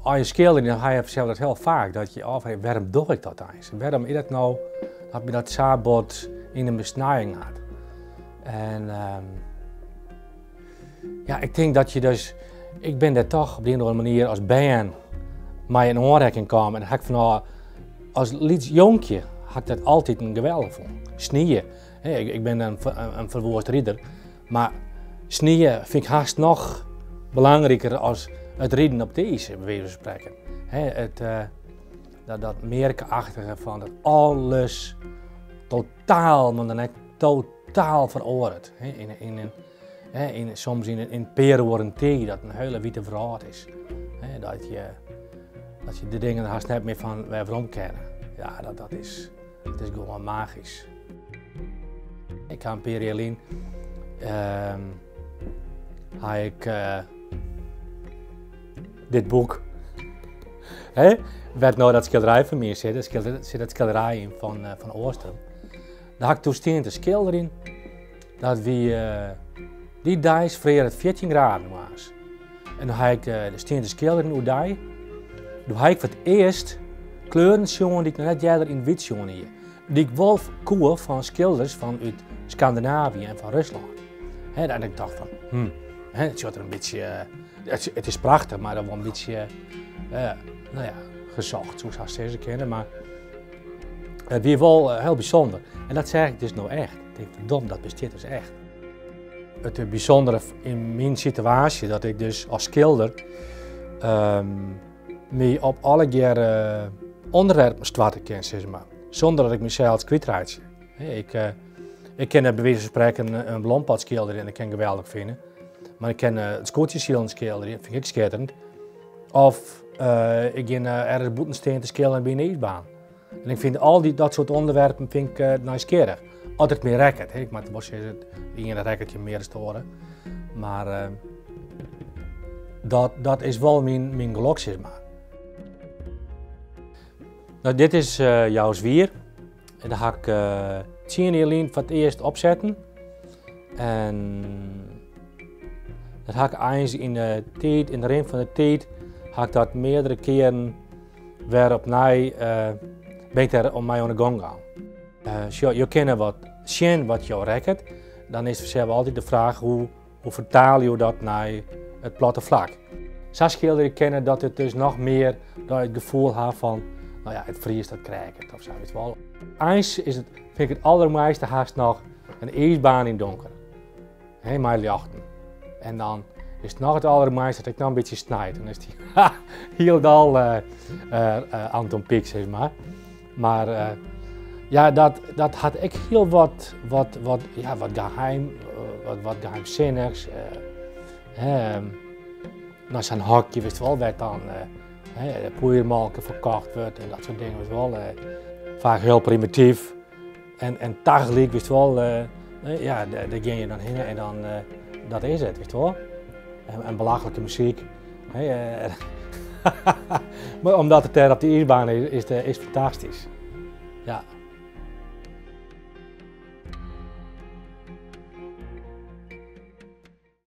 As je skilderje, dan ha je fansels dat hiel faak, dat je ôffreegje, wêrom doch ik dat eins? Wêrom is dat no dat my dat sa bot yn de besnijing hat? En ja, ik tink dat je dus, ik bin dêr toch op de ien of oare manier as bern mei in oanrekking kaam en ha ik fanôf as lyts jonkje ha ik dat altiten geweldich fûn. Snie, ik bin in ferwoast rider, mar snie fyn ik hast noch belangriker as it riden op it iis, by wize fan sprekken. It, dat mearke-achtige fan dat alles totaal, mar dan ek totaal feroaret. Soms yn in pear oeren tiid dat in hiele wite wrâld is. Dat je de dingen hast net mear fan wer werom kenne. Ja, dat is gewoan magysk. Ik ha in pear jier lyn ha ik dit boek, hè, wêr't no dat skilderij fan my sit, sit dat skilderij yn fan Oastrum. Daar ha ik toen stien te skilderjen. Dat wie dy deis frear it 14 graden moarns. En dan ha ik stien te skilderjen oerdei. Doe ha ik foar it earst kleuren sjoen dy't ik noch net earder yn it wyt sjoen hie. Dy't ik wol koe fan skilders fan út Skandinavië en fan Ruslân. Hè, en ik tocht fan, hè, it sjocht der in bytsje, it is prachtich, mar dan wol in bytsje, no ja, gezocht, soe ik sa sizze kinne. Mar it wie wol hiel bysûnder. En dat seach ik dus no echt. Ik tink, ferdom, dat bestiet dus echt. It bysûndere yn myn situaasje, dat ik dus as skilder my op allegear ûnderwerpen stoarte kin, sis mar. Sûnder dat ik mysels kwytreitsje. Ik kin by wize fan sprekken in blompot skilderje en dat kin ik geweldich fine. Mar ik kin it skûtsjesilen skilderje, fyn ik ek skitterend. Of ik gean ergens bûten stean te skilderjen by in iisbaan. En ik fyn al dy, dat soart ûnderwerpen fyn ik nijsgjirrich. As it my rekket. Ik moat wol sizze, it iene rekket je mear as it oare. Mar dat is wol myn gelok, sis mar. No, dit is Jouswier. En dat ha ik 10 jier lyn foar it earst opsetten. En dat ha ik eins yn de tiid, yn de rin fan de tiid, ha ik dat meardere kearen wer opnij bin ik der om mei oan de gong gien. Sjoch, jo kinne wat sjen wat jo rekket, dan is fansels altyd de fraach hoe fertale jo dat nei it platte flak. Sa skilderje kinne dat it dus noch mear dat it gefoel ha fan, no ja, it friest, dat kreaket of sa, witst wol. Eins is it, fyn ik it allermoaiste hast noch in iisbaan yn donker. Hè, mei ljochten. En dan is it noch it allermoaiste dat it noch in bytsje snijt. Dan is it hielendal Anton Pieck, sis mar. Mar ja, dat hat ek hiel wat, ja, wat geheim, wat geheimsinnichs. Hè, no, sa'n hokje, witst wol, wêr't dan hè, de poeiermolke ferkocht wurdt en dat soart dingen, witst wol. Faak hiel primityf. En tagelyk, witst wol, ja, dêr gean je dan hinne en dan, dat is it, witst wol. En belachlike muzyk. Mar omdat it dêr op de iisbaan is, is fantastysk. Ja.